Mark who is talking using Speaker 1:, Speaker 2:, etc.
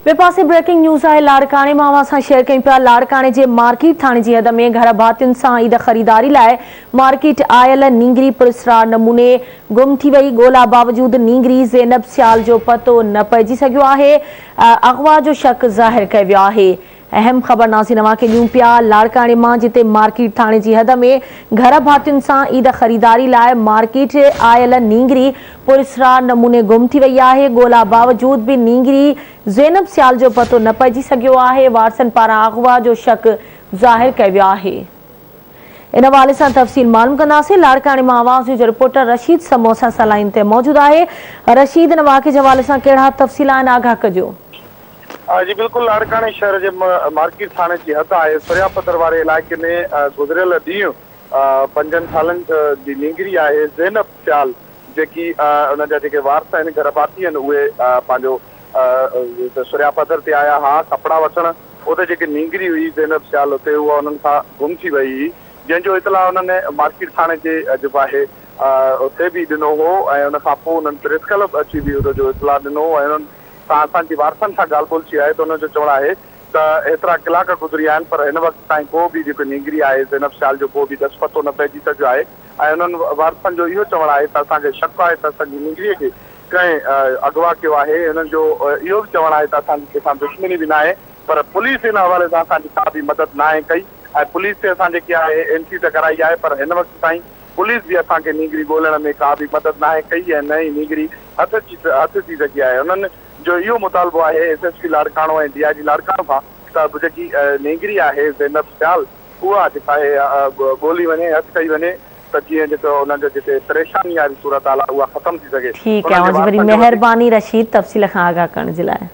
Speaker 1: ٻئي پاسي breaking news آهي لاڙڪاڻي مان اوهان سان شيئر ڪيون پيا لاڙڪاڻي جي مارڪيٽ ٿاڻي جي حد ۾ گهر ڀاتين سان عيد خريداري لاء مارڪيٽ آيل نينگري پراسرار نموني گم ٿي وئي ڳولا باوجود نينگري زينب سيال جو پتو نه پئجي سگهيو آهي اغوا جو شڪ ظاهر ڪيو ويو آهي اهم خبر ناظرين اوهان کي ڏيون پيا لاڙڪاڻي مان جتي مارڪيٽ ٿاڻي جي حد ۾ گهر ڀاتين سان عيد خريداري لاء مارڪيٽ آيل نينگري پراسرار نموني گم ٿي وئي آهي ڳولا باوجود به نينگري زينب سيال جو پتو نه پئجي سگهيو آهي وارثن پاران اغوا جو شڪ ظاهر ڪيو ويو آهي ان حوالي سان تفصيل معلوم ڪنداسين لاڙڪاڻي مان آواز نيوز جو رپورٽر رشيد سمون اسان سان لائين تي موجود آهي رشيد ان واقعي جي حوالي سان ڪهڙا تفصيل آهن آگاهه ڪجو.
Speaker 2: جي بلڪل لاڙڪاڻي شهر جي مارڪيٽ ٿاڻي جي حد آهي سريا پڌر واري علائقي ۾ گذريل ڏينهن پنجن سالن جي نينگري آهي زينب سيال جيڪي ان جا جيڪي وارث آهن گهر ڀاتي آهن اهي پنهنجو سريا پڌر تي آيا ها ڪپڙا وٺڻ اتي جيڪي نينگري هئي زينب سيال اتي اها انهن کان گم ٿي وئي هئي جنهن جو اطلاع انهن مارڪيٽ ٿاڻي جي جيڪو آهي اتي به ڏنو هو ۽ ان کان پوء انهن پريس ڪلب اچي به ان جو اطلاع ڏنو ۽ انهن سان اسان جي وارثن سان ڳالهه ٻولهه ٿي آهي ته انهن جو چوڻ آهي ته ايترا ڪلاڪ گذري ويا آهن پر هن وقت تائين ڪو به جيڪو نينگري آهي زينب سيال جو ڪو به ڏس پتو نه پئجي سگهيو آهي ۽ انهن وارثن جو اهو چوڻ آهي ته اسان کي شڪ آهي ته اسان جي نينگري کي ڪنهن اغوا ڪيو آهي انهن جو اهو به چوڻ آهي ته اسان جي ڪنهن سان دشمني به ناهي پر پوليس ان حوالي سان اسان جي ڪا به مدد ناهي ڪئي ۽ پوليس تي اسان جيڪي آهي اين سي ته ڪرائي آهي پر هن وقت تائين پوليس به اسان کي نينگري ڳولڻ ۾ ڪا به مدد ناهي ڪئي ۽ نه ئي نينگري هٿ اچي هٿ ٿي سگهي آهي. هنن جو اهو مطالبو آهي S S P Larkana ۽ D I G Larkana کان ته جيڪي نينگري آهي زينب سيال اها جيڪا آهي ڳولي وڃي هٿ ڪئي وڃي ته جيئن جيڪو انهن جو جيڪي پريشاني واري صورتحال آهي اها ختم ٿي سگهي.
Speaker 1: ٺيڪ آهي
Speaker 2: انهن جي
Speaker 1: اوهان جي وڏي
Speaker 2: وارثن جو وڌيڪ
Speaker 1: مهرباني رشيد تفصيل کان آگاهه ڪرڻ جي لاء.